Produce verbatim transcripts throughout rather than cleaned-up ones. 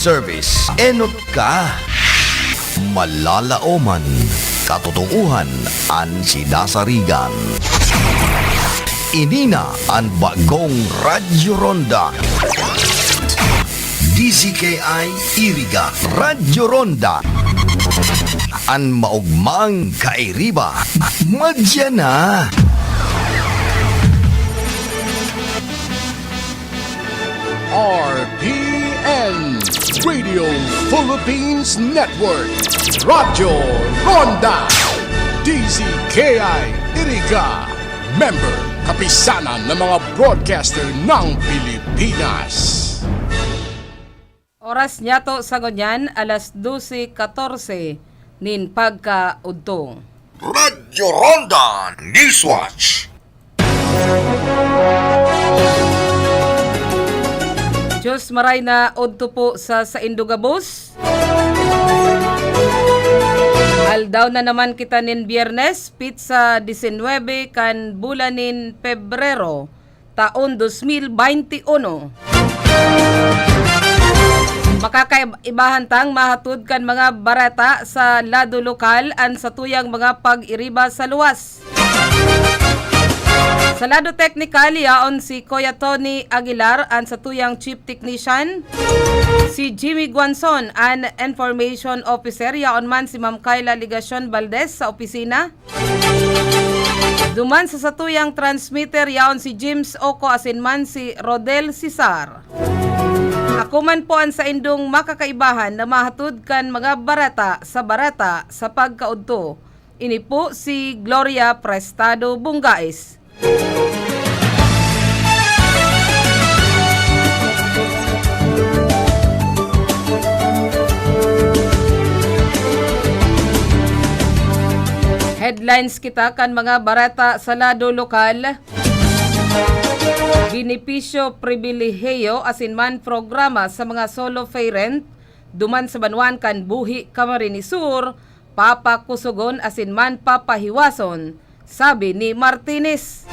Service. Enot ka. Malalaoman. Katotoohan an sinasarigan. Ini na an bagong Radyo Ronda. D Z K I Iriga, Radyo Ronda. An maogmang kairiba, madya na. R P N, Radio Philippines Network, Radyo Ronda, D Z K I Iriga, member, Kapisanan ng mga Broadcaster ng Pilipinas. Oras niyato sa ngunyan, alas dose katorse nin pagkaudto. Radyo Ronda Newswatch. Diyos maray na udto po sa saindo gabos. Aldaw na naman kita nin Biyernes, pitsa disinwebe kan bulan nin Pebrero, taon dos mil baynte uno. Makakaibahan tang mahatod kan mga bareta sa lado lokal an satuyang mga pag-iriba sa luwas. Sa lado teknikal, yaon si Kuya Tony Aguilar, an satuyang chief technician. Si Jimmy Guanzon, an information officer, yaon man si Ma'am Kyla Legacion Valdez sa opisina. Duman sa satuyang transmitter, yaon si James Oco asin man si Rodel Cesar. Ako man po an saindong makakaibahan na mahatod kan mga bareta sa bareta sa pagkaudto. Ini po si Gloria Prestado Bungais. Headlines kita kan mga bareta sa lado lokal. Benepisyo, pribilehiyo asin man programa sa mga solo parent duman sa banwaan kan Buhi, Camarines Sur, papakusogon asin man papahiwason, sabi ni Martinez.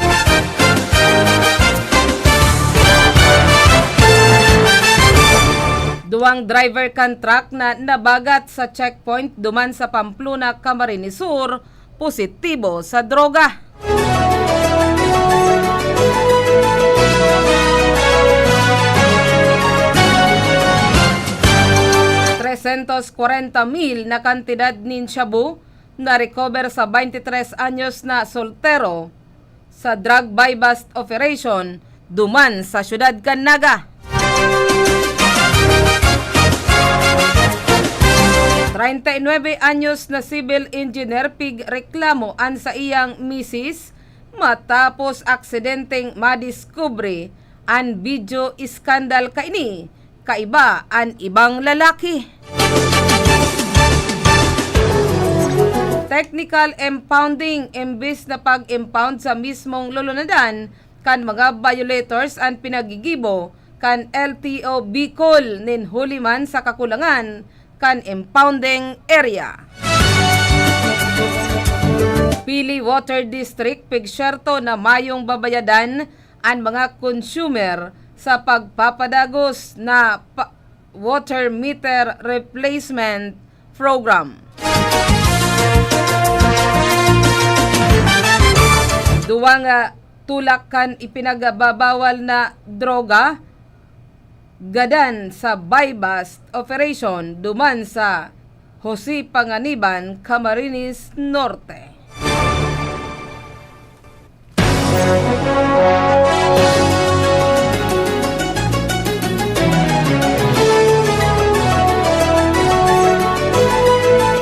Duwang driver kan truck na nabagat sa checkpoint duman sa Pamplona, Camarines Sur, positibo sa droga. Trescientos cuarenta mil na kantidad nin shabu na-recover sa baynte tres anyos na soltero sa drug buy-bust operation duman sa siyudad kan Naga. Treinta y nuebe anyos na civil engineer pigreklamo an saiyang misis matapos aksidenteng madiskubre an video iskandal kaini kaiba an ibang lalaki. Technical impounding, imbis na pag-impound sa mismong lulunadan kan mga violators an pinagigibo kan L T O Bicol nin huli man sa kakulangan kan impounding area. Pili Water District, pigsyerto na mayong babayadan an mga consumer sa pagpapadagos na pa-, water meter replacement program. Duwang, ah, tulak kan ipinagbabawal na droga gadan sa buy-bust operation duman sa Jose Panganiban, Camarines Norte.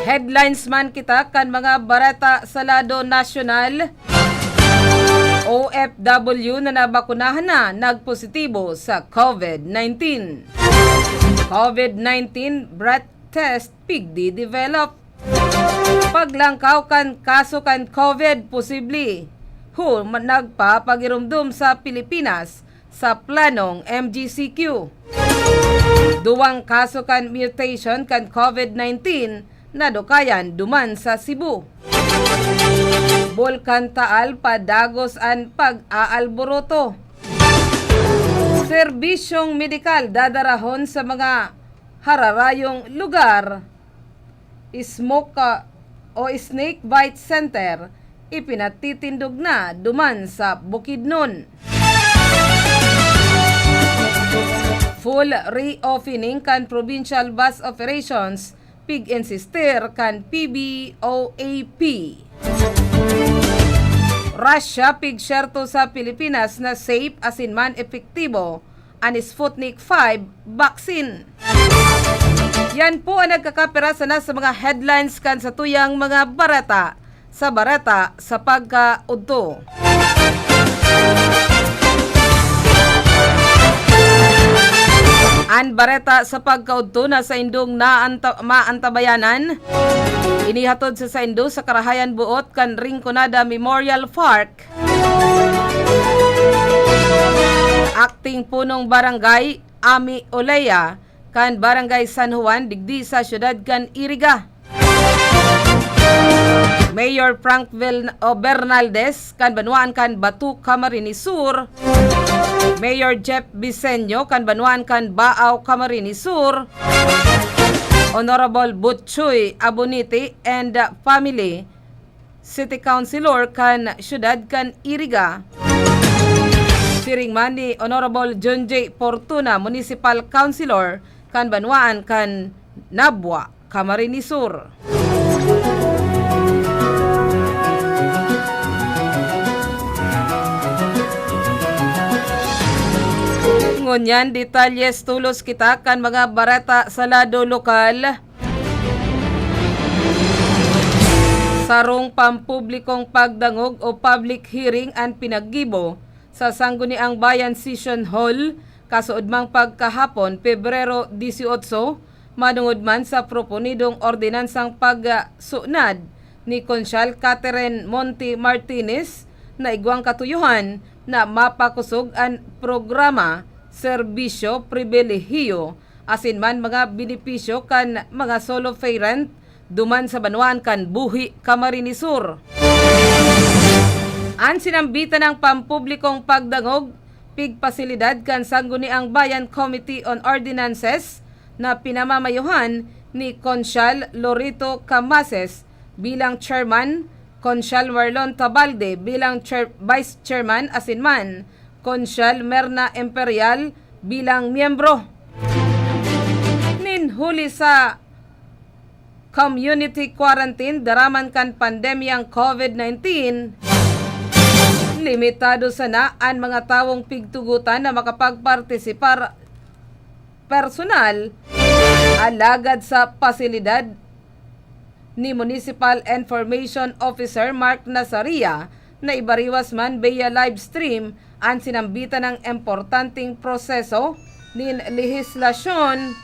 Headlines man kita kan mga bareta sa lado nasyonal. O F W na nabakunahan na nagpositibo sa COVID nineteen. COVID nineteen breath test pigdi-develop. Paglangkaw kan kaso kan COVID posible, WHO ma-, nagpapagiromdom sa Pilipinas sa planong M G C Q. Duwang kaso kan mutation kan COVID nineteen nadukayan duman sa Cebu. Bulkan Taal padagos an pag-aalboroto. Serbisyong medikal dadarahon sa mga hararayong lugar, smoke, ah, o snake bite center, ipinatitindog na duman sa Bukidnon. Full reopening kan provincial bus operations, pig-insistir kan P B O A P. Russia pigsyerto sa Pilipinas na safe asin man epektibo an Sputnik five vaccine. Yan po ang nagkakapira sana sa mga headlines kan satuyang mga bareta sa bareta sa pagkaudto. An bareta sa pagkaudto na saindong naanta-, maantabayanan, inihatod sa saindo sa Karahayan Buot kan Rinconada Memorial Park. Acting Punong Barangay, Ami Olea, kan Barangay San Juan, digdi sa siyudad kan Iriga. Mayor Frank Vel-, o Bernaldez, kan banwaan kan Bato, Camarines Sur. Mayor Jeff Biseño, kan banwaan kan Baao, Camarines Sur. Honorable Butchoy Abonite and family, City Councilor kan siyudad kan Iriga. Siring man ni Honorable John J Fortuna, Municipal Councilor kan banwaan kan Nabua, Camarines Sur. Ngunyan, detalyes tolos kita kan mga bareta sa lado lokal. Sarong pampublikong pagdangog o public hearing an pinaggibo sa Sangguniang Bayan Session Hall, kasuodmang pagkahapon, Pebrero dieciocho, manongod man sa proponidong ordinansang pagsunad ni Konsyal Catherine Monte Martinez na igwang katuyohan na mapakosog an programa, serbisyo, pribilehiyo, asin man mga benepisyo kan mga solo parent duman sa banwaan kan Buhi, Camarines Sur. An sinambitan nang pampublikong pagdangog, pigpasilidad kan Sangguniang Bayan Committee on Ordinances na pinamamayohan ni Konsyal Lorito Camases bilang chairman, Konsyal Marlon Tabalde bilang chair-, vice chairman asin man Konsyal Merna Imperial bilang miyembro. Nin huli sa community quarantine daraman kan pandemyang COVID nineteen, limitado sana an mga tawong pigtugotan na makapagpartisipar personal, alagad sa pasilidad ni Municipal Information Officer Mark Nazaria na ibariwas man via live stream an sinambitan nang importanteng proseso nin lehislasyon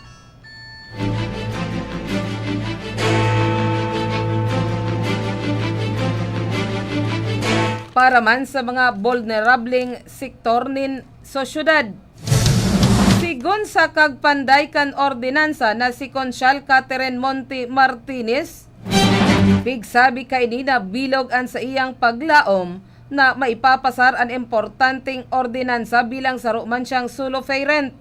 para man sa mga bulnerableng sektor nin sosyedad. Sigon sa kagpanday kan ordinansa na si Konsyal Catherine Monte Martinez, pigsabi kaini na bilog an saiyang paglaom na maipapasar an importanteng ordinansa bilang saro man siyang solo parent.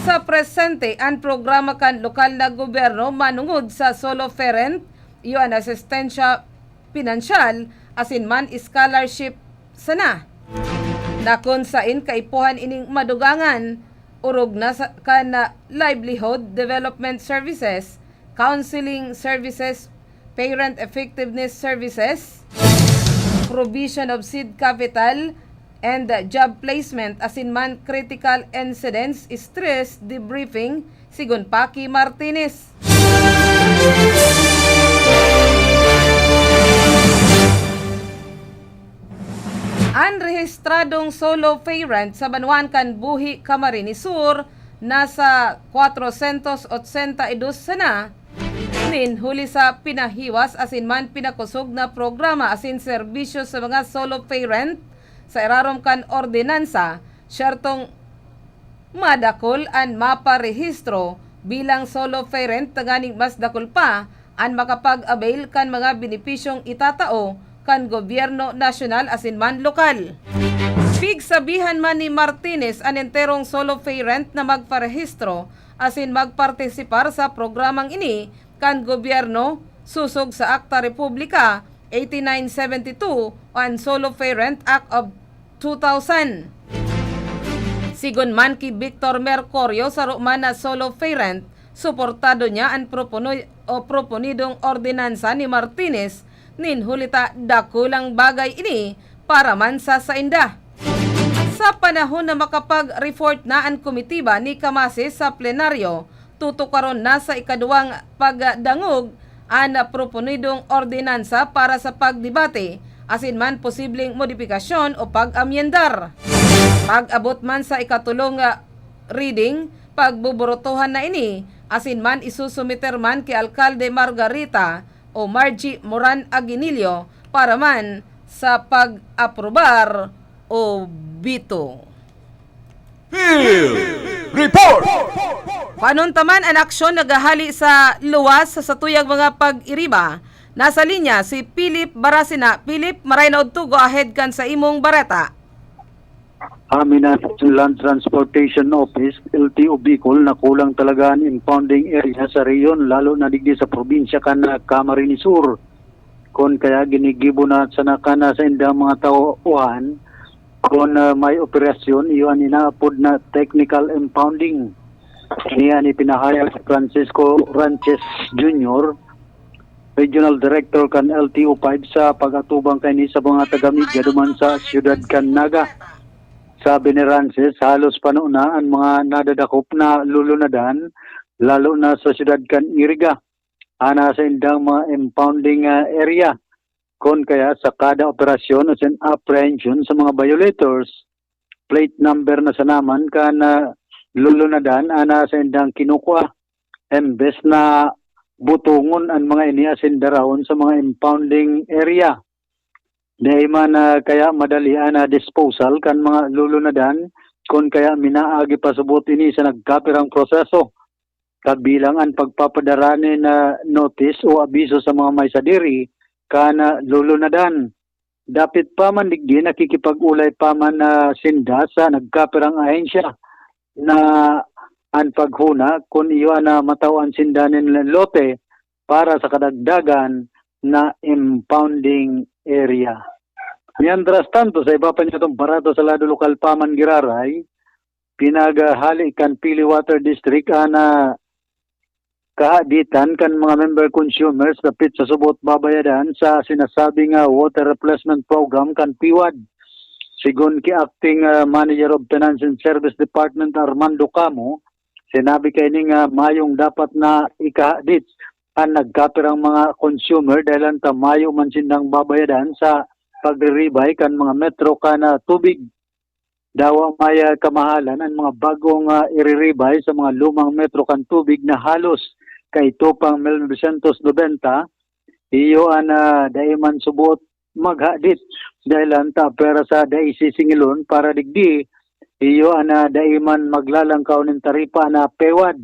Sa presente, an programa kan lokal na gobyerno manongod sa solo parent iyo an asistensya pinansyal asin man scholarship sana, na kun saen kaipuhan ining madugangan, orog na sa, kan, ah, livelihood development services, counseling services, parent effectiveness services, provision of seed capital, and job placement asin man critical incidents stress debriefing, sigon pa ki Martinez. An rehistradong solo parent sa banwaan kan Buhi, Camarines Sur, nasa kwatrosyentos otsenta y dos sana, nin huli sa pinahiwas asin man pinakosog na programa asin serbisyo sa mga solo parent sa irarom kan ordinansa, syertong madakul an maparehistro bilang solo parent, tanganing mas dakul pa an makapag-avail kan mga benepisyong itatao kan gobyerno nasyonal asin man lokal. Pigsabihan man ni Martinez an enterong solo parent na magparehistro asin magpartisipar sa programang ini kan gobyerno sosog sa Akta Republika eighty-nine seventy-two o an Solo Parent Act of two thousand. Sigon man ki Victor Mercurio, saro man na solo parent, suportado niya an proponoy o proponidong ordinansa ni Martinez nin huli ta dakulang bagay ini para man sa sainda. Sa panahon na makapag-report na an komitiba ni Kamasi sa plenaryo, tutukaron na sa ikaduwang pagdangog an proponidong ordinansa para sa pagdebate asin man posibleng modipikasyon o pag-amyendar. Pag-abot man sa ikatulong, ah, reading, pagbuburotohan na ini asin man isusumiter man ki Alkalde Margarita o Margie Moran Aguinillo para man sa pag-aprobar o bito. Field Report! Panon ta man an aksyon naghahali sa luwas sa satuyang mga pag-iriba. Nasa linya si Philip Barasina. Philip, maray na udto, go ahead kan sa imong bareta. Amin na sa Land Transportation Office, L T O Bicol, na kulang talaga an impounding area sa rehiyon, lalo na digdi sa probinsya kan, ah, Camarines Sur. Kun kaya ginigibo na sana kana sa indang mga tauhan, kun, ah, may operasyon, iyo an inaapod na technical impounding. Ini an ipinahayag ni Francisco Ranches Junior, Regional Director kan L T O five, sa pag-atubang kaini sa mga taga-media duman sa siyudad kan Naga. Sabi ni Rances, halos pano na an mga nadadakop na lulunadan, lalo na sa siyudad kan Iriga, ana sa indang mga impounding, ah, area. Kun kaya sa kada operasyon o sa apprehension sa mga violators, plate number na sana man kan, ah, lulunadan, ana sa indang kinukua, embes na butongon an mga ini asin darawon sa mga impounding area. Dai man, ah, kaya madali an, ah, disposal kan mga lulunadan, kun kaya minaagi pasubot ini sa nagkapirang proseso, kabilang an pagpapadara nin, ah, notice o abiso sa mga may sadiri kan, ah, lulunadan. Dapit pa man digdi, nakikipag-olay pa man na sinda sa nagkapirang ahensya na an paghuna kun iyo an, ah, matawan sinda nin lote para sa kadagdagan na impounding area. Mientras tanto, sa iba pa niyatong barato sa lado lokal pa man giraray, pinaghali kan Pili Water District an, ah, kahaditan kan mga member consumers dapit sa subot babayadan sa sinasabing, ah, water replacement program kan PWAD. Sigon ki Acting, ah, Manager of Finance and Service Department Armando Camo, sinabi kaini nga mayong dapat na ikahadit an nagkapirang mga consumer dahil ta mayo man sindang babayadan sa pagriribay kan mga metro kan, ah, tubig. Dawa may, ah, kamahalan an mga bagong, ah, iriribay sa mga lumang metro kan tubig na halos kaito pang mil novecientos nobenta. Iyo an, ah, dai man subot maghadit dahil an ta pera sa dai sisingilon para digdi. Iyo an, ah, dai man maglalangkaw nin taripa na PWAD.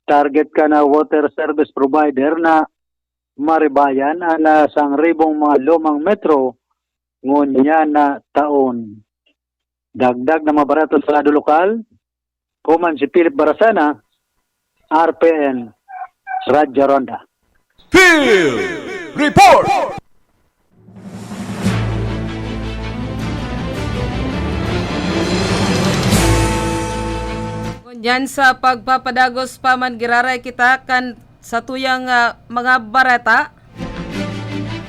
Target kan, ah, water service provider na maribayan an, ah, sangribong mga lumang metro ngunyan na taon. Dagdag na mga barato sa lado lokal, kuman si Philip Barasana, R P N, Radyo Ronda. Field Report! Ngunyan sa pagpapadagos pa man giraray kita kan satuyang, ah, mga bareta.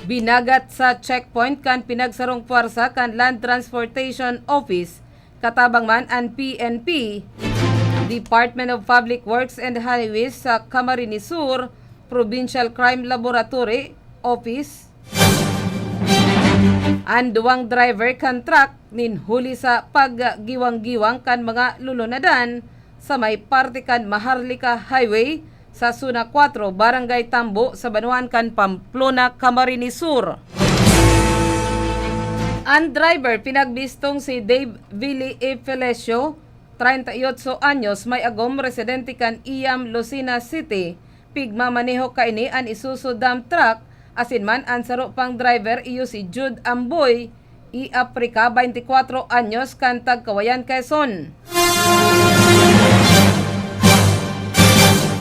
Binagat sa checkpoint kan pinagsarong pwersa kan Land Transportation Office, katabang man an P N P, Department of Public Works and Highways sa Camarines Sur, Provincial Crime Laboratory Office, an duwang driver kan truck nin huli sa paggiwang-giwang kan mga lulunadan sa may parte kan Maharlika Highway sa Zona Cuatro, Barangay Tambo, sa banwaan kan Pamplona, Camarines Sur. An driver pinagbistong si Dave Willie E. Felicio, treinta y ocho anyos, may agom, residente kan Iam, Lucena City. Pigmamaneho kaini an Isuzu dump truck, asin man an saro pang driver iyo si Jude Amboy, E. Africa, twenty cuatro anyos, kan Tagkawayan, Quezon.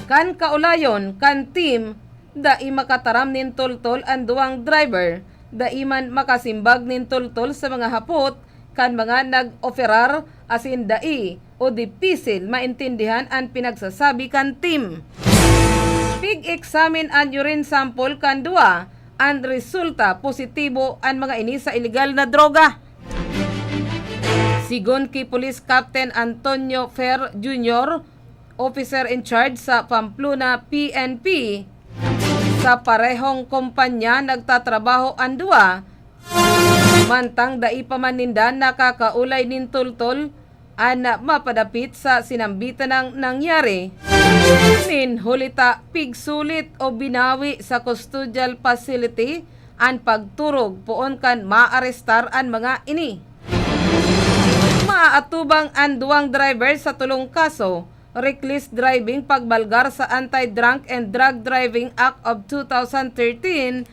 Kan kaulayon kan team, dai makataram nin toltol an duwang driver, dai man makasimbag nin toltol sa mga hapot kan mga nag-operar, asin dai o dipisil maintindihan an pinagsasabi kan team. Pig-examine an urine sample kan duwa, an resulta positibo an mga ini sa ilegal na droga. Sigon ki Police Captain Antonio Fer Junior, officer in charge sa Pamplona P N P, sa parehong kompanya nagtatrabaho an duwa, mantang dai pa man ninda nakakaulay nin toltol an mapadapit sa sinambitan nang nangyari. Nin huli ta pigsulit o binawi sa custodial facility an pagturog poon kan maarestar an mga ini. Maaatubang an duwang driver sa tolong kaso, reckless driving, pagbalgar sa Anti-Drunk and Drug Driving Act of two thousand thirteen,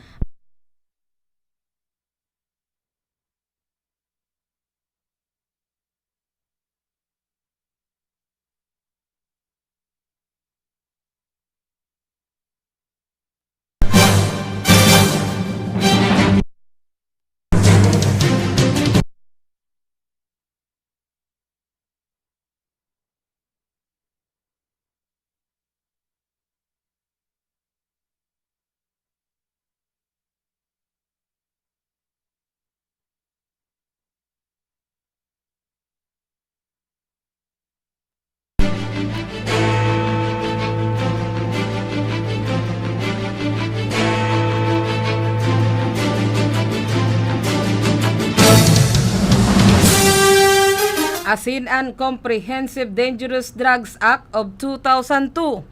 asin an Comprehensive Dangerous Drugs Act of two thousand two.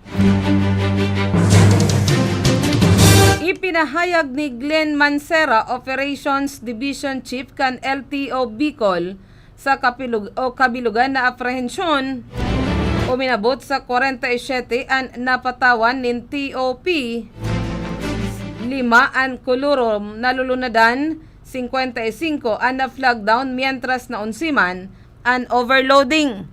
Ipinahayag ni Glenn Mancera, Operations Division Chief kan L T O Bicol, sa kapilog-, o kabilugan na aprehensyon, uminabot sa kwarenta y siyete an napatawan nin T O P, lima an kolorom nalulunadan, singkwenta y singko an na-flag down, mientras na onse man an overloading.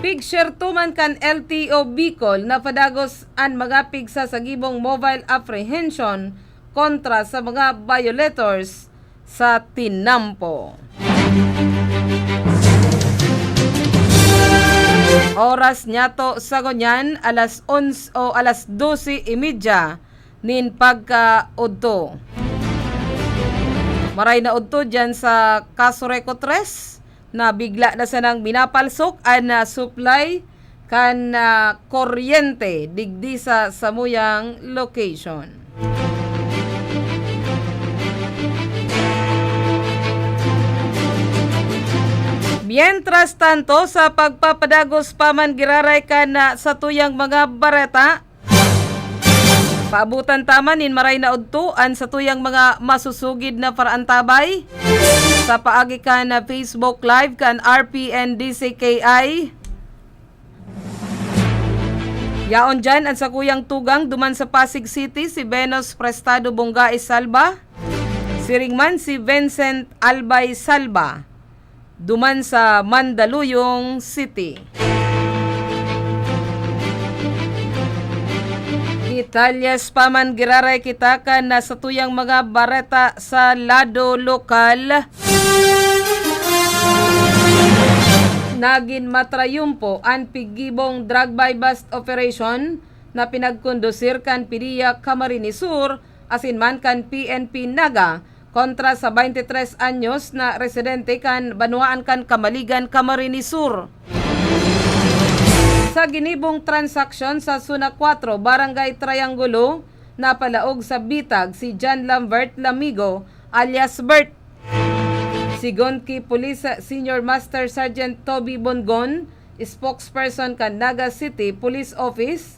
Pigsyerto man kan L T O Bicol na padagos an mga pigsasagibong mobile apprehension kontra sa mga violators sa tinampo. Oras niyato sa ngunyan, alas onse o alas dose y media nin pagkaudto. Maray na udto diyan sa Casureco tres, na bigla na sanang minapalsok an, ah, supply kan, ah, kuryente digdi sa samuyang location. Mientras tanto, sa pagpapadagos pa man giraray kan, ah, satuyang mga bareta, paabutan ta man nin maray na udto an satuyang mga masusugid na paraantabay sa paagi kan Facebook Live kan R P N D C K I. Yaon diyan an sakuyang tugang duman sa Pasig City, si Venus Prestado Bongga y Salva, siring man si Vincent Albay Salva duman sa Mandaluyong City. Detalyes pa man giraray kita kan satuyang mga bareta sa lado lokal. Nagin matrayumpo an piggibong drug buy-bust operation na pinagkondusir kan PDEA Camarines Sur asin man kan P N P Naga kontra sa baynte tres anyos na residente kan banwaan kan Camaligan, Camarines Sur. Sa ginibong transaksyon sa Zona Cuatro, Barangay Triangulo, napalaog sa bitag si John Lambert Lamigo alias Bert. Sigon ki Police Senior Master Sergeant Toby Bongon, spokesperson kan Naga City Police Office,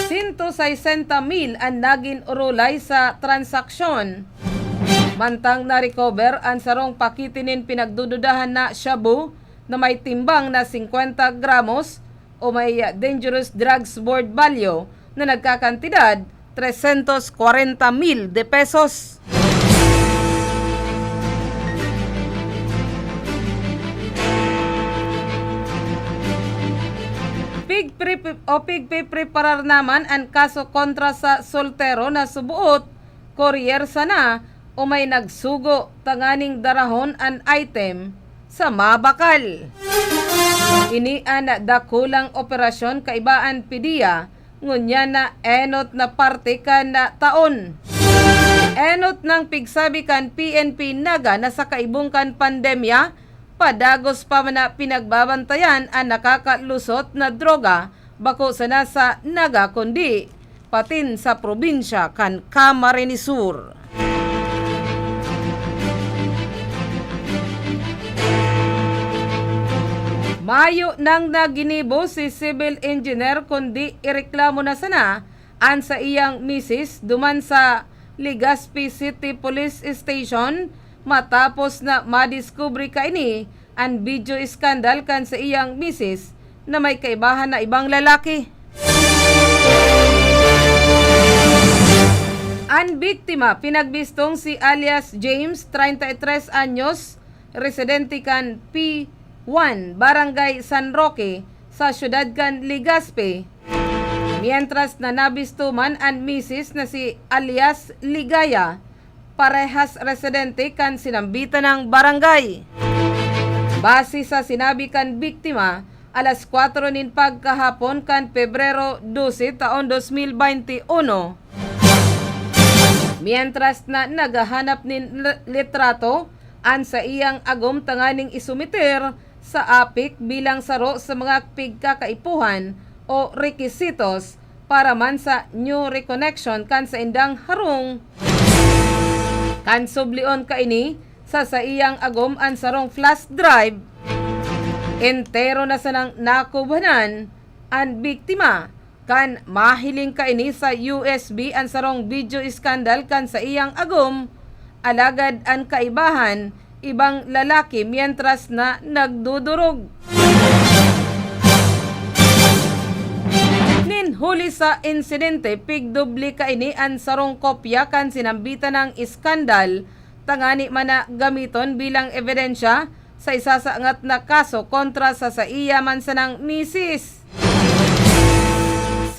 sento saysenta mil an nagin orolay sa transaksyon. Mantang na-recover an sarong pakete nin pinagdududahan na shabu na may timbang na singkwenta gramos o may dangerous drugs board value na nagkakantidad trescientos cuarenta mil de pesos. Pigpre-, o pigpipreparar naman an kaso kontra sa soltero na suboot, kuryer sana o may nagsugo tanganing darahon an item sa mabakal. Ini an dakulang operasyon kaiba an PDEA, ngunyan na enot na parte kan taon. Enot nang pigsabi kan P N P Naga na sa kaibong kan pandemya, padagos pa man na pinagbabantayan an nakakalusot na droga, bako sana sa Naga kundi patin sa probinsya kan Camarines Sur. Mayo nang naginibo si civil engineer kundi ireklamo na sana an saiyang misis duman sa Legazpi City Police Station matapos na madiskubre kaini an video scandal kan saiyang misis na may kaibahan na ibang lalaki. An biktima, pinagbistong si alias James, treinta y tres anyos, residente kan P one, Barangay San Roque, sa siyudad kan Legazpi. Mientras na nabisto man an misis na si alias Ligaya, parehas residente kan sinambitan nang barangay. Base sa sinabi kan biktima, alas kwatro nin pagkahapon kan Pebrero dose taon dos mil baynte uno, mientras na naghahanap nin l-, litrato an saiyang agom tanganing isumiter sa APEC bilang saro sa mga pigkakaipuhan o requisitos para man sa new reconnection kan saindang harong. Kan sublion kaini, sa saiyang agom an sarong flash drive, entero na sanang nakubhanan an biktima. Kan mahiling kaini sa U S B an sarong video scandal kan saiyang agom, alagad an kaibahan, ibang lalaki mientras na nagdudurog. Nin huli sa insidente, pigdoble kaini an sarong kopya kan sinambitan nang iskandal, tangani man na gamiton bilang ebidensya sa isasaangat na kaso kontra sa saiya man sanang misis.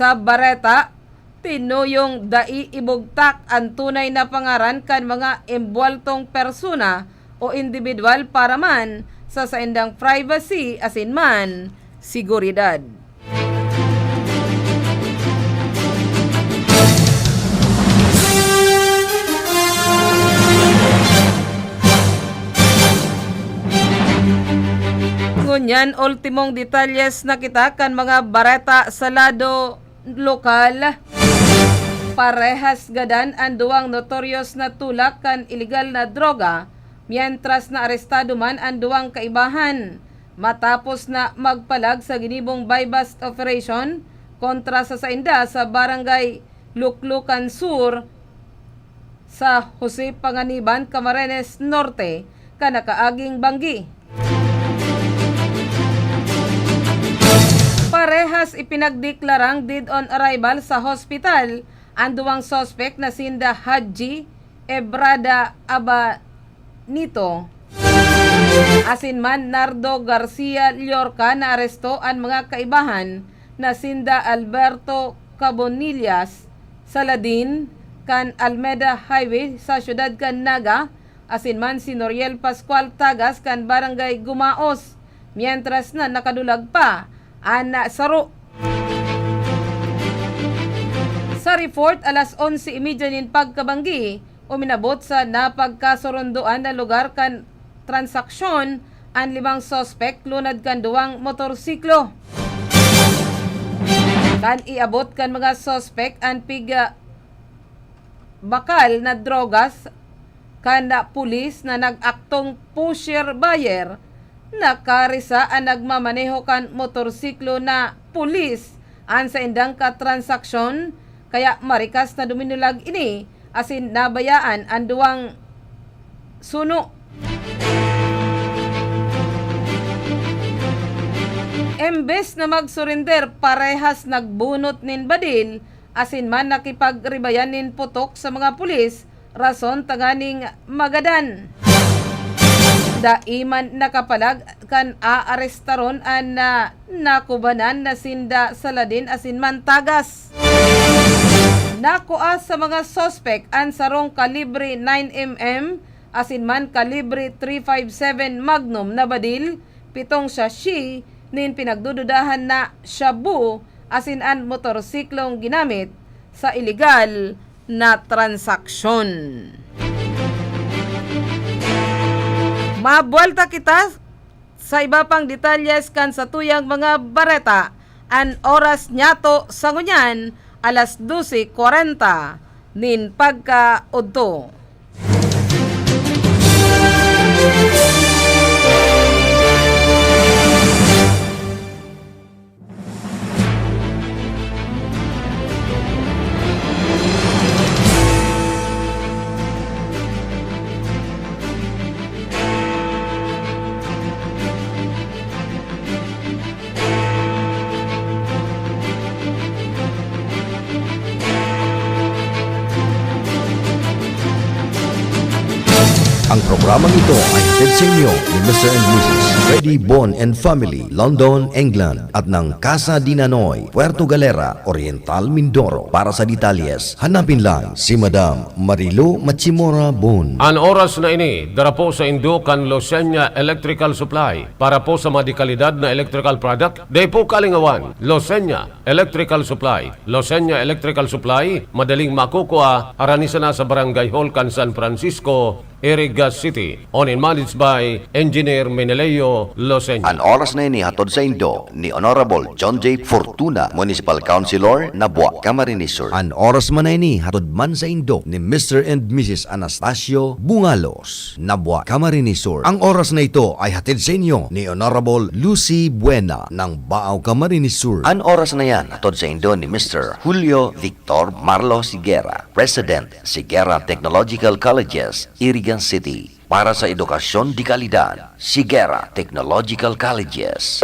Sa bareta, tinuyong dai ibugtak an tunay na pangaran kan mga embuweltong persona o indibidwal para man sa saindang privacy asin man seguridad. Ngunyan, ultimong detalyes na kita kan mga bareta sa lado lokal. Parehas gadan an duwang notorious na tulak kan iligal na droga, mientras na arestado man an duwang kaibahan, matapos na magpalag sa ginibong buy-bust operation kontra sa sainda sa Barangay Luklukan Sur, sa Jose Panganiban, Camarines Norte, kan nakaaging banggi. Parehas ipinagdeklarang dead on arrival sa hospital an duwang suspek na sinda Hadji Ebrada Abanito asin man Nardo Garcia Llorca. Naaresto an mga kaibahan na sinda Alberto Cabonillas, Saladin, kan Almeda Highway sa siyudad kan Naga, asin man si Noriel Pascual Tagas kan Barangay Gumaos, mientras na nakadulag pa an saro. Sa report, alas onse y media nin pagkabanggi, uminabot sa napagkasurundoan na lugar kan transaksyon an limang suspek lunad kan duwang motorsiklo. Kan iabot kan mga suspek an piga bakal na drogas kan pulis na nag-aktong pusher buyer, nakarisa an nagmamaneho kan motorsiklo na pulis an saindang katransaksyon, kaya marikas na duminulag ini asin nabayaan an duwang suno. Embes na magsurinder, parehas nagbunot nin badil asin man nakipagribayan nin putok sa mga pulis, rason tanganing magadan. Dai man nakapalag kan aarestaron an, ah, nakubanan na sinda sa ladin asin man tagas. Nakua sa mga suspek an sarong kalibre nine M M asin man kalibre three five seven Magnum na badil, pitong sachet nin pinagdududahan na shabu asin an motorsiklong ginamit sa ilegal na transaksyon. Mabuwelta kita sa iba pang detalyes kan satuyang mga bareta. An oras niyato sa ngunyan, alas dose kwarenta nin pagkaodto. Ang programang ito ay hatid sa inyo ni Mister and Missus Freddy Bon and Family, London, England, at ng Casa di Nanoy, Puerto Galera, Oriental, Mindoro. Para sa detalyes, hanapin lang si Madam Marilo Machimora Bon. An oras na ini, dara po sa indo kan Losenya Electrical Supply. Para po sa mga dekalidad na electrical product, dai po kalingawan, Losenya Electrical Supply. Losenya Electrical Supply, madaling makukua, arani sana sa Barangay Hall kan San Francisco, Iriga City. Owned and managed by Engineer Meneleo Losenya. An oras na ini hatod sa indo ni Honorable John J Fortuna, Municipal Councilor, Nabua, Camarines Sur. An oras man na ini hatod man sa indo ni Mister and Missus Anastasio Bungalos, Nabua, Camarines Sur. Ang oras na ito ay hatid sa inyo ni Honorable Lucy Buena ng Baao, Camarines Sur. An oras na yan hatod sa indo ni Mister Julio Victor Marlos Higuera, President, Higuera Technological Colleges, Iriga City. Para sa edukasyon de kalidad, Higuera Technological Colleges.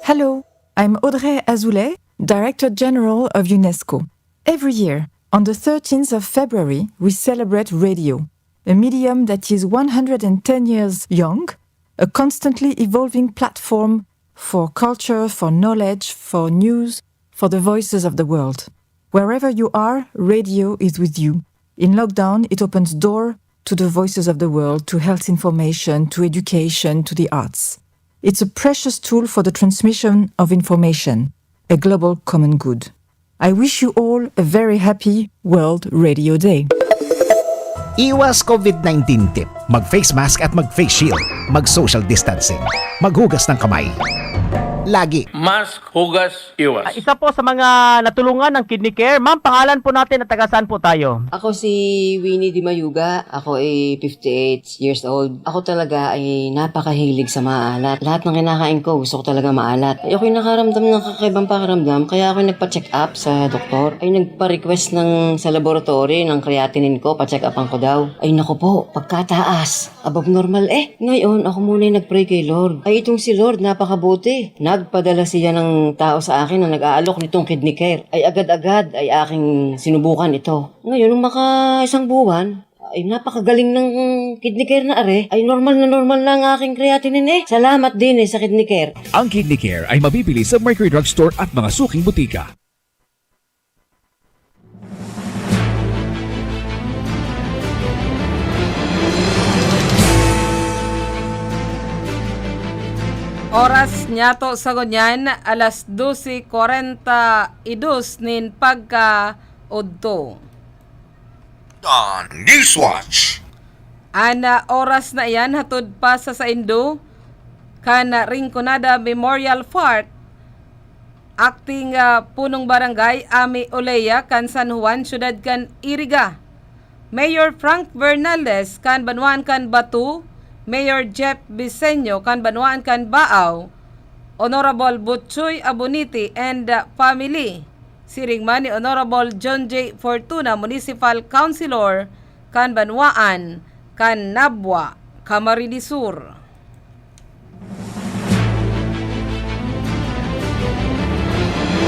Hello, I'm Audrey Azoulay, Director General of UNESCO. Every year, on the thirteenth of February, we celebrate radio, a medium that is one hundred and ten years young, a constantly evolving platform for culture, for knowledge, for news, for the voices of the world. Wherever you are, radio is with you. In lockdown, it opens door to the voices of the world, to health information, to education, to the arts. It's a precious tool for the transmission of information, a global common good. I wish you all a very happy World Radio Day. Iwas COVID nineteen tip. Mag-face mask at mag-face shield. Mag-social distancing. Maghugas ng kamay. Lagi. Mask, hugas, iwas. Ah, isa po sa mga natulungan ng Kidney Care. Ma'am, pangalan po natin at taga saan po tayo? Ako si Winnie Di Mayuga. Ako ay fifty-eight years old. Ako talaga ay napakahilig sa maalat. Lahat ng kinakain ko, gusto ko talaga maalat. Ay, ako'y nakaramdam ng kakaibang pakiramdam, kaya ako'y nagpa-check up sa doktor. Ay, nagpa-request ng, sa laboratory ng creatinine ko, pa-check upan ko daw. Ay, naku po, pagkataas. Above normal eh. Ngayon, ako muna'y nag-pray kay Lord. Ay, itong si Lord, napakabuti. Nagpadala siya ng tao sa akin na nag-aalok nitong Kidney Care. Ay, agad-agad ay aking sinubukan ito. Ngayon, nung maka isang buwan, ay, napakagaling ng Kidney Care na are. Ay, normal na normal na ang aking creatinine eh. Salamat din eh sa Kidney Care. Ang Kidney Care ay mabibili sa Mercury Drug Store at mga suking butika. Oras niyato sa ngunyan, alas dose kwarenta y dos nin pagkaodto. Don Newswatch. An, ah, oras na iyan hatod pa sa saindo kan, ah, Rinconada Memorial Park, Acting, ah, Punong Barangay Ami Olea kan San Juan, Siyudad kan Iriga. Mayor Frank Bernaldez kan banwaan kan Batu, Mayor Jeff Biseño kan banwaan kan Baaw, Honorable Butchoy Abonite and, ah, family. Siring man ni Honorable John J Fortuna, Municipal Councilor kan banwaan kan Nabua, Camarines Sur.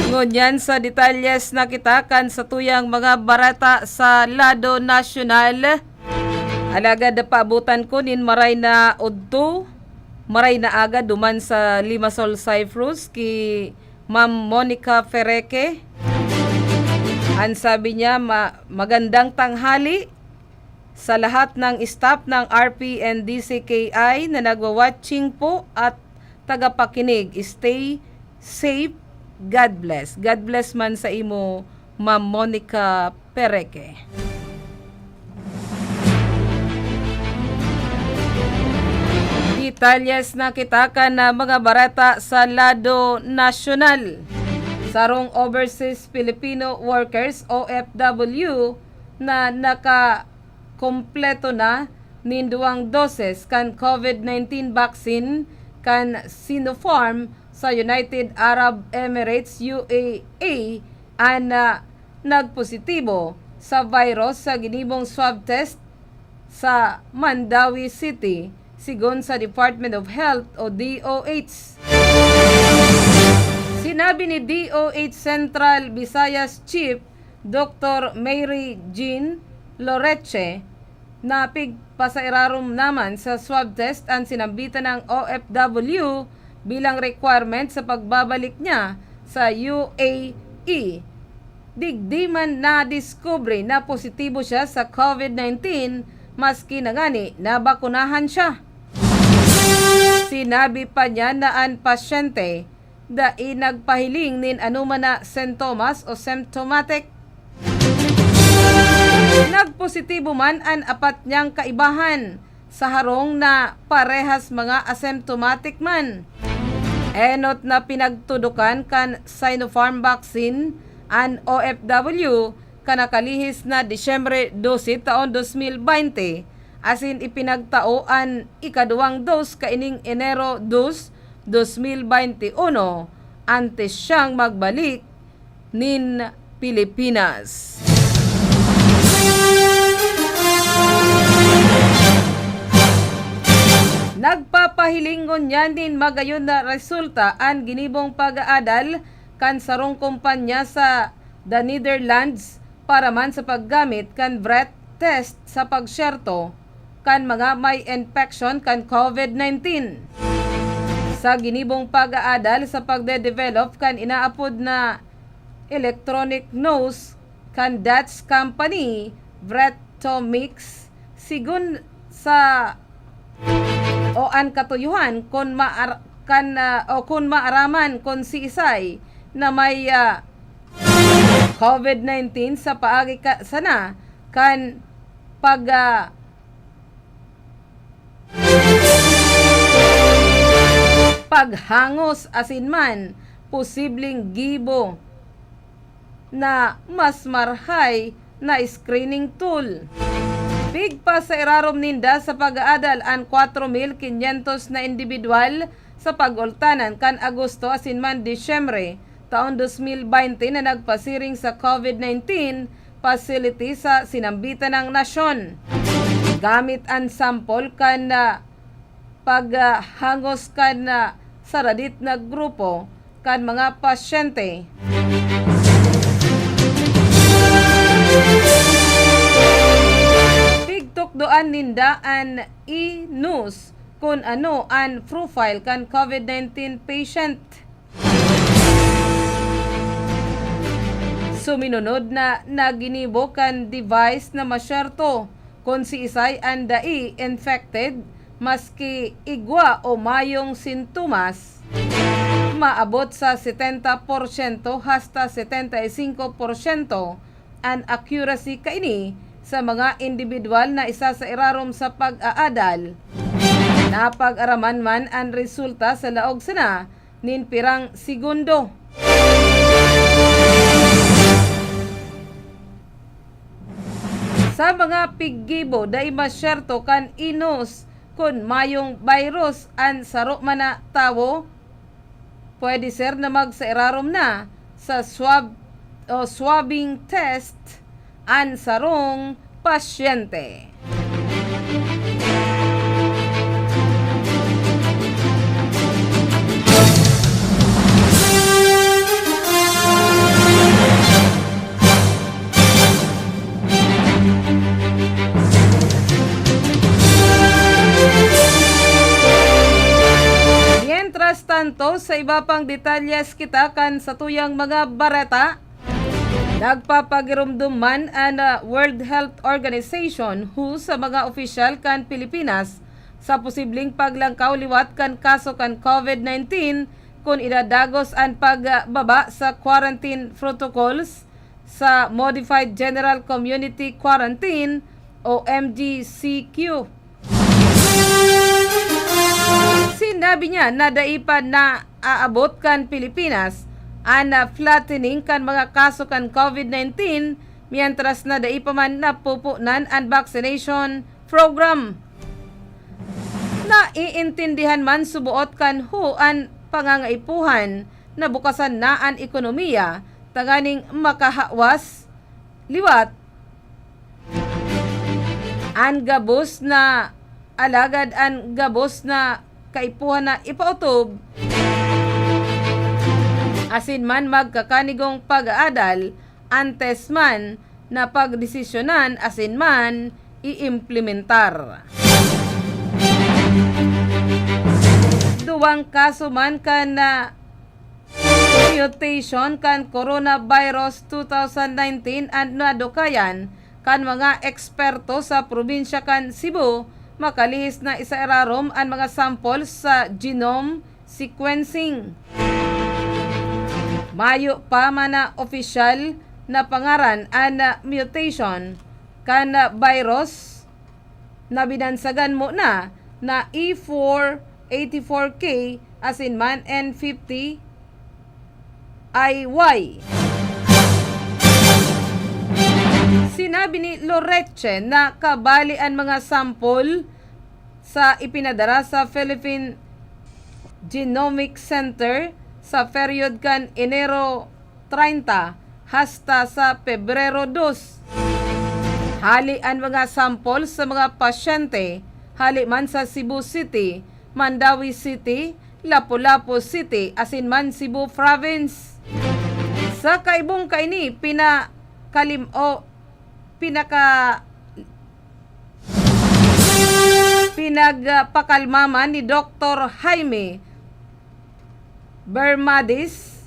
Ngunyan sa detalyes na kita kan satuyang mga bareta sa lado nasyonal. Alagad paabutan ko nin maray na udto, maray na aga duman sa Limassol, Cyprus, ki Ma'am Monica Ferreque. Ang sabi niya, "Ma-, magandang tanghali sa lahat ng staff ng R P N D C K I na nagwa-watching po at tagapakinig. Stay safe. God bless." God bless man sa imo, Ma'am Monica Pereque. Detalyes na kita kan, ah, mga bareta sa lado nasyonal. Sarong overseas Filipino workers, O F W, na nakakompleto na nin duwang doses kan COVID nineteen vaccine kan Sinopharm sa United Arab Emirates, U A E, an, ah, nagpositibo sa virus sa ginibong swab test sa Mandaue City, sigon sa Department of Health o D O H. Sinabi ni D O H Central Visayas Chief Doktor Mary Jean Loreche na pigpasairarom naman sa swab test an sinambitan ng O F W bilang requirement sa pagbabalik niya sa U A E. Digdi man nadiskubre na positibo siya sa COVID nineteen, maski na ngani nabakunahan siya. Sinabi pa niya na an pasyente dai nagpahiling nin anoman na sintomas o symptomatic. Nagpositibo man an apat niyang kaibahan sa harong na parehas mga asymptomatic man. Enot na pinagtudokan kan Sinopharm vaccine an O F W kan nakalihis na Disyembre dose taon dos mil baynte, asin ipinagtao an ikaduwang dose kaining Enero dos, dos mil baynte uno, antes siyang magbalik nin Pilipinas. Nagpapahiling ngunyan nin magayon na resulta an ginibong pag-aadal kan sarong kumpanya sa The Netherlands para man sa paggamit kan breath test sa pagsyerto kan mga may infeksyon kan COVID nineteen. Sa ginibong pag-aadal sa pagde-develop kan inaapod na electronic nose kan Dutch company Breathomix, sigon sa o an katuyohan kun maar-, kan, ah, o kun maaraman kun siisay na may, ah, COVID nineteen sa paagi ka, sana kan pag, ah, paghangos asin man posibleng gibo na mas marahay na screening tool. Pigpasairarom ninda sa pag-aadal an kwatro mil kinyentos na indibidwal sa pag-ultanan kan Agosto asin man Disyembre taon dos mil baynte na nagpasiring sa COVID nineteen facility sa sinambitan nang nasyon. Gamit an sample kan, ah, paghangos kan, ah, saradit na grupo kan mga pasyente. Pigtukdoan ninda an e-nose kun ano an profile kan COVID nineteen patient. Suminunod na naginibo kan device na masyerto kun siisay an dai infected, maski igwa o mayong sintomas, maabot sa setenta porsyento hasta setenta y cinco porsyento an accuracy kaini sa mga indibidwal na isa sa irarom sa pag-aadal. Napag-araman man an resulta sa laog sana nin pirang segundo. Sa mga piggibo, dai masyerto kan e-nose kun mayong virus an saro man na tawo. Pwede ser na magsairarom na sa swab o swabbing test an sarong pasyente. Sa iba pang detalyes kita kan satuyang mga bareta. Nagpapagiromdom man an, ah, World Health Organization, W H O, sa mga opisyal kan Pilipinas sa posibleng paglangkaw liwat kan kaso kan COVID nineteen kun idadagos an pagbaba sa quarantine protocols sa Modified General Community Quarantine o M G C Q. Sinabi niya na dai pa naaabot kan Pilipinas an, ah, flattening kan mga kaso kan COVID nineteen, mientras na dai pa man napupunan an vaccination program. Naiintindihan man suboot kan W H O an pangangaipuhan na bukasan na an ekonomiya tanganing makahawas liwat an gabos na, alagad an gabos na kaipuhan na ipautob asin man magkakanigong pag-aadal antes man na pagdesisyonan asin man iimplementar. Duwang kaso man kan, ah, mutation kan coronavirus two thousand nineteen an nadukayan kan mga eksperto sa probinsya kan Cebu, makalihis na isairarom an mga samples sa genome sequencing. Mayo pa man na opisyal na pangaran an, ah, mutation kan, ah, virus na binansagan mo na na E four eighty-four K asin man N fifty I Y. Sinabi ni Loreche na kabali an mga sampol sa ipinadara sa Philippine Genomic Center sa period kan Enero treinta hasta sa Pebrero dos. Hali an mga sampol sa mga pasyente hali man sa Cebu City, Mandaue City, Lapu-Lapu City asin man Cebu Province. Sa kaibong kaini, pinakalim-, o pinaka-, pinagpakalma man ni Doktor Jaime Bermadis,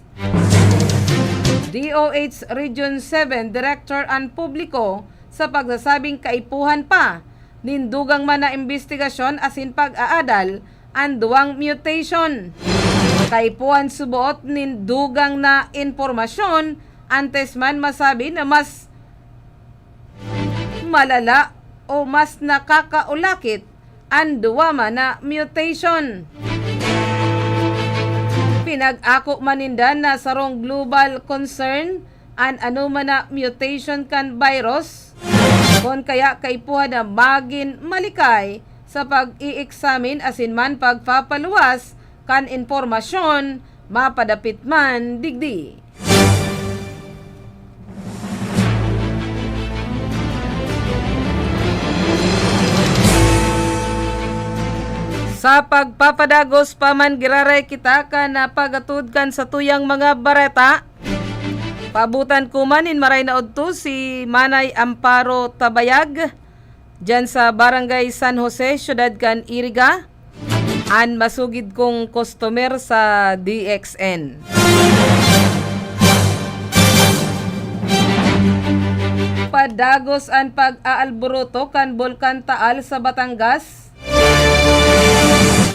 D O H Region seven Director an publiko sa pagsasabing kaipuhan pa nin dugang man na imbestigasyon asin pag-aadal an duwang mutation. Kaipuhan suboot nin dugang na impormasyon antes man masabi na mas malala o mas nakakaulakit an duwa man na mutation. Pinag-ako man ninda na sarong global concern an anoman na mutation kan virus, kun kaya kaipuhan na magin malikay sa pag-i-examine asin man pagpapaluwas kan impormasyon mapadapit man digdi. Sa pagpapadagos pa man, giraray kita kan, ah, pag-atod kan satuyang mga bareta. Paabotan ko man nin maray na udto si Manay Amparo Tabayag, diyan sa Barangay San Jose, siyudad kan Iriga, an masugid kong customer sa D X N. Padagos an pag-aalburuto kan Bulkan Taal sa Batangas.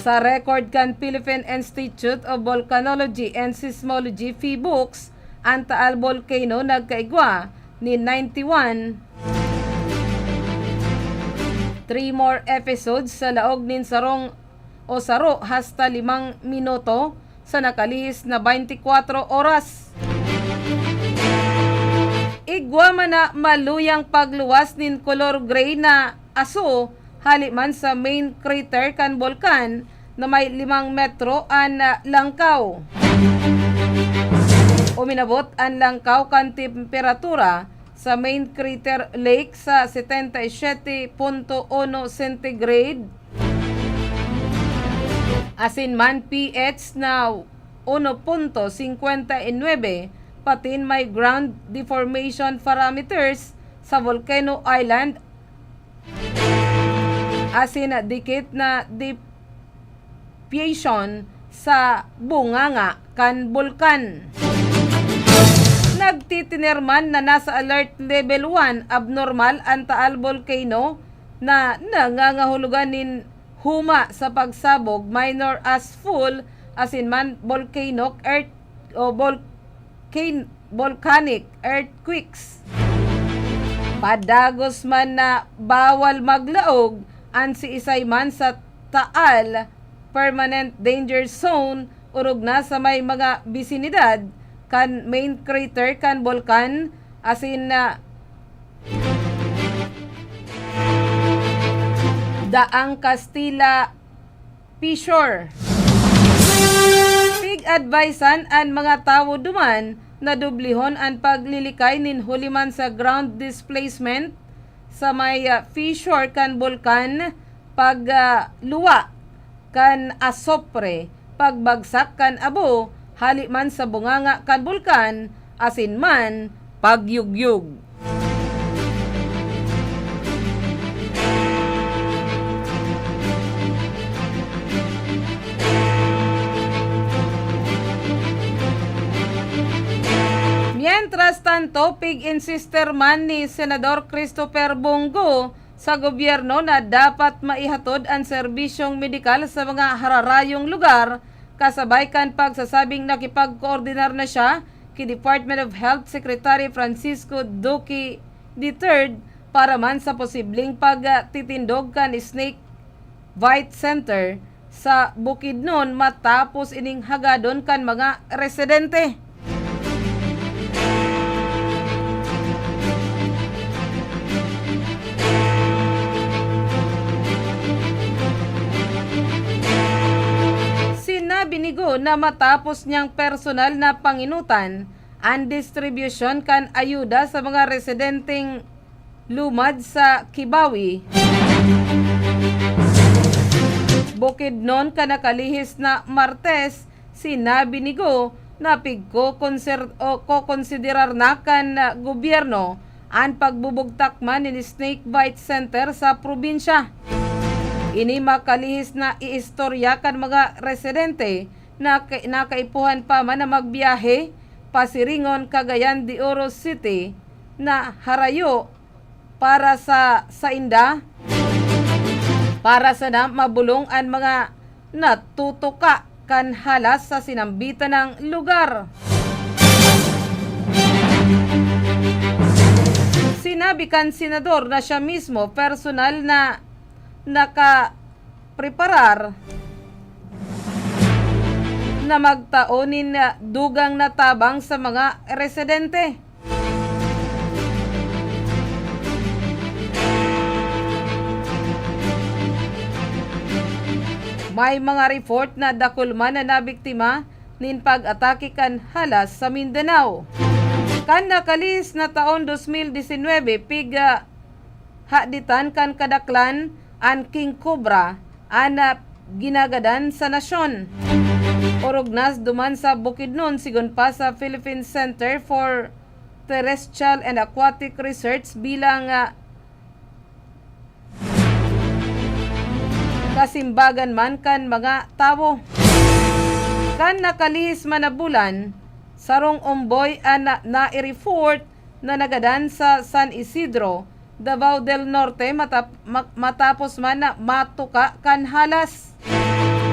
Sa record kan Philippine Institute of Volcanology and Seismology, PHIVOLCS, an Taal Volcano nagkaigwa nin ninety-one tremor episodes sa laog nin sarong o saro hasta limang minuto sa nakalihis na twenty-four oras. Igwa man na maluyang pagluwas nin kolor gray na aso hali man sa main crater kan bulkan na may limang metro an, ah, langkaw. Uminabot an langkaw kan temperatura sa main crater lake sa setenta y siete punto uno centigrade, asin man pH na uno punto singkwenta y nuebe, patin may ground deformation parameters sa Volcano Island asin dikit na depression sa bunganga kan bulkan. Nagtitinerman na nasa alert level one abnormal an Taal Volcano na nangangahulugan nin huma sa pagsabog, minor as full, asin man volcanic earth o volcan-, volcanic earthquakes. Padagos man na bawal maglaog an siisay man sa Taal Permanent Danger Zone, orog na sa may mga bisinidad kan main crater kan bulkan, asin na Daang Kastila Fissure. Pig-advisean an mga tawo duman na dublihon an paglilikay nin huli man sa ground displacement sa may, ah, fissure kan bulkan, pag, ah, luwa kan asopre, pagbagsak kan abo, hali man sa bunganga kan bulkan, asin man pagyugyog. Mientras tanto, pig-insister man ni Senador Christopher Bong Go sa gobyerno na dapat maihatod an serbisyong medikal sa mga hararayong lugar, kasabay kan pagsasabing nakipagkoordinar na siya ki Department of Health Secretary Francisco Duque the third para man sa posibleng pagtitindog kan snake bite center sa Bukidnon matapos ining hagadon kan mga residente. Sinabi ni Go na matapos niyang personal na panginutan an distribusyon kan ayuda sa mga residenteng lumad sa Kibawe, Bukidnon kan nakalihis na Martes, sinabi ni Go na pigkokonser-, o kokonsiderar na kan, ah, gobyerno an pagbubugtak man nin snake bite center sa probinsya. Ini makalihis na iistorya kan mga residente na ka-, na kaipuhan pa man na magbiyahe pasiringon Cagayan de Oro City na harayo para sa sainda, para sana mabolong an mga natutuka kan halas sa sinambitan na lugar. Sinabi kan senador na siya mismo personal na nakapreparar na magtao nin dugang na tabang sa mga residente. May mga report na dakul man na nabiktima nin pag-atake kan halas sa Mindanao. Kan nakalihis na taon dos mil disinwebe, piga haditan kan kadaklan an King Cobra an, ah, ginagadan sa nasyon. Orog na duman sa Bukidnon, sigon pa sa Philippine Center for Terrestrial and Aquatic Research bilang, ah, kasimbagan man kan mga tawo. Kan nakalihis man na bulan, sarong omboy an na, nai-report na nagadan sa San Isidro, Davao del Norte, matap-, ma-, matapos man na matuka kan halas.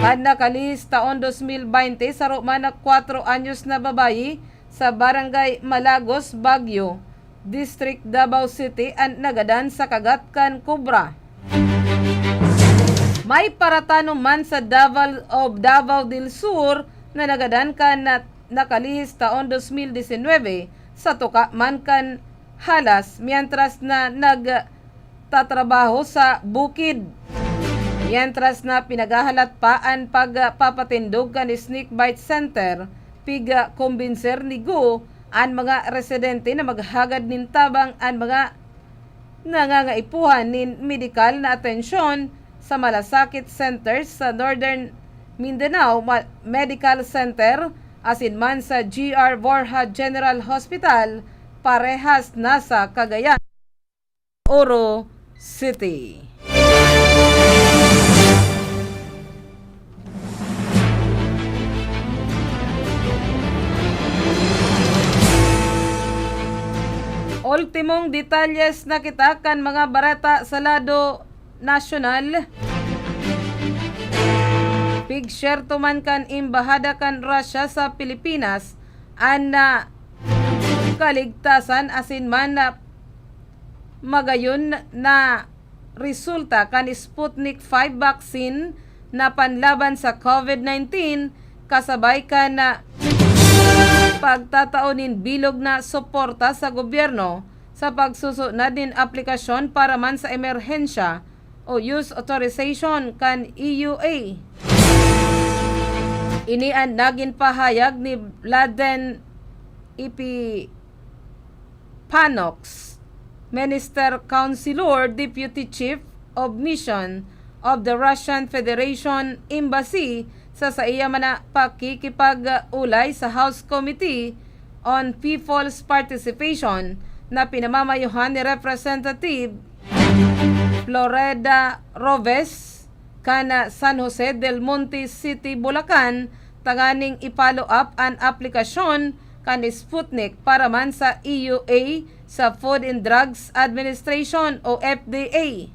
Kan nakalihis taon dos mil baynte, saro man na kwatro anyos na babayi sa Barangay Malagos, Baguio, District Davao City, an nagadan sa kagat kan kobra. May paratanom man sa Davao o Davao del Sur na nagadan kan na-, nakalihis taon dos mil disinwebe, sa tuka man kan halas, mientras na nagtatrabaho sa bukid. Mientras na pinaghahalat pa an pagpapatindog kan snake bite center, piga-kumbinser ni Gu an mga residente na maghagad nin tabang an mga nangangaipuhan nin medikal na atensyon sa Malasakit Center sa Northern Mindanao Ma-, Medical Center asin man sa G R Borja General Hospital, parehas na sa Cagayan, Oro City. Ultimong detalyes na kita kan mga bareta sa lado nasyonal. Pigsyerto man kan Embahada kan Russia sa Pilipinas an, ah, kaligtasan asin man, ah, magayon na resulta kan Sputnik five vaccine na panlaban sa COVID nineteen, kasabay kan, ah, pagtatao nin bilog na suporta sa gobyerno sa pagsusunod nin aplikasyon para man sa emerhensya o use authorization kan E U A. Ini an nagin pahayag ni Vladlen Epipanox, Minister Councilor, Deputy Chief of Mission of the Russian Federation Embassy, sa saiya man na pakikipag-ulay sa House Committee on People's Participation na pinamamayohan ni Representative Floreda Roves kan San Jose del Monte City, Bulacan, tanganing i-follow up an aplikasyon kan Sputnik para man sa E U A sa Food and Drugs Administration o F D A.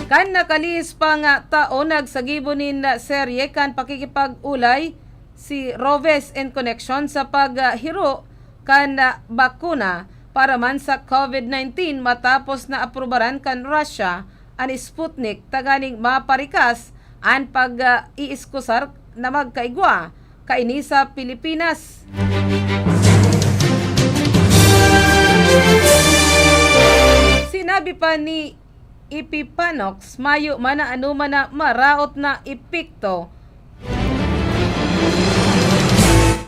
Kan nakalihis pang taon, nagsagibo nin serye kan pakikipag-ulay si Roves in koneksyon sa paghiro kan bakuna para man sa COVID nineteen, matapos na aprubaran kan Russia an Sputnik tanganing maparikas an pag, ah, iiskusar na magkaigwa kaini sa Pilipinas. Sinabi pa ni Epipanox, mayo man na anoman na maraot na epekto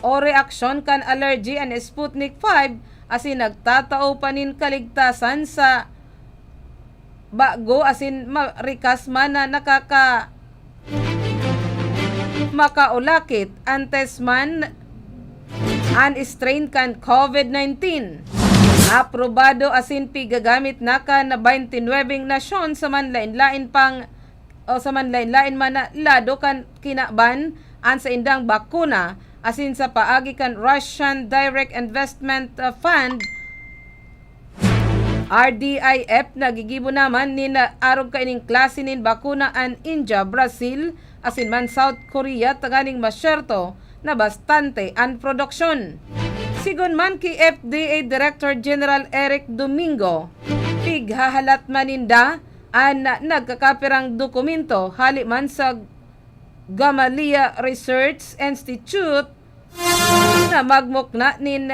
o reaksyon kan allergy an Sputnik five, asin nagtatao pa nin kaligtasan sa bago asin marikas man na nakaka-, makaulakit, antes man an strain kan COVID nineteen. Aprobado asin pigagamit na kan twenty-nine nasyon sa manlain-lain pang, o sa manlain-lain man na lado kan kinaban an saindang bakuna, asin sa paagi kan Russian Direct Investment, uh, Fund, R D I F, nagigibo naman nin arog kaining klase nin bakuna an India, Brazil, asin man South Korea tanganing masyerto na bastante an produksyon. Sigon man ki F D A Director General Eric Domingo, pighahalat man ninda an nagkakapirang dokumento hale man sa Gamaleya Research Institute na magmukna nin,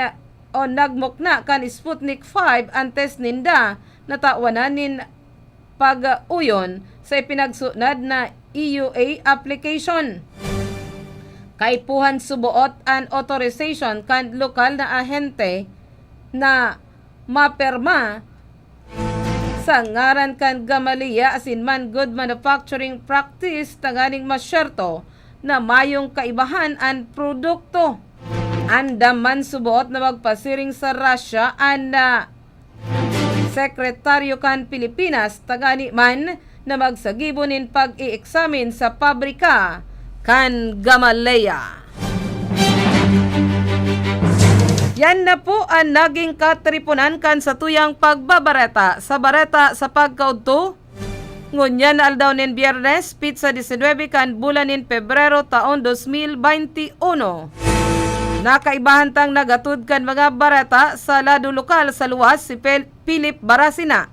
o nagmukna kan Sputnik five antes ninda natawanan nin pag-uyon sa ipinagsunod na E U A application. Kaipuhan suboot an authorization kan lokal na ahente na mapirma sa ngaran kan Gamaleya asin man good manufacturing practice tanganing masyerto na mayong kaibahan an produkto. Andam man suboot na magpasiring sa Russia an, ah, sekretaryo kan Pilipinas, tagani man na magsagibo nin pag-i-eksamin sa pabrika kan Gamaleya. Yan na po an naging katriponan kan satuyang pagbabareta sa bareta sa pagkaudto. Ngunyan na aldaw nin Biyernes, pitsa disinwebe kan bulan nin Pebrero, taon dos mil baynte uno. Nakaibahan tang naghatod kan mga bareta sa lado lokal sa luwas si Pel-, Philip Barasina.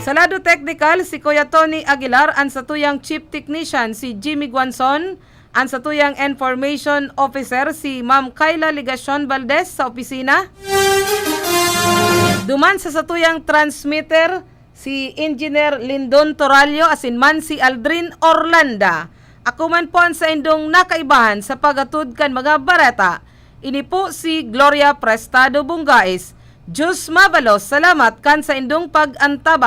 Sa lado teknikal, si Kuya Tony Aguilar, an satuyang chief technician, si Jimmy Guanzon, an satuyang information officer, si Ma'am Kyla Legacion Valdez, sa opisina. Duman sa satuyang transmitter, si Engineer Lindon Torallo asin man si Aldrin Orlanda. Ako man po an saindong nakaibahan sa paghatod kan mga bareta. Ini po si Gloria Prestado Bungais. Diyos mabalos, salamat kan saindong pag-antabay.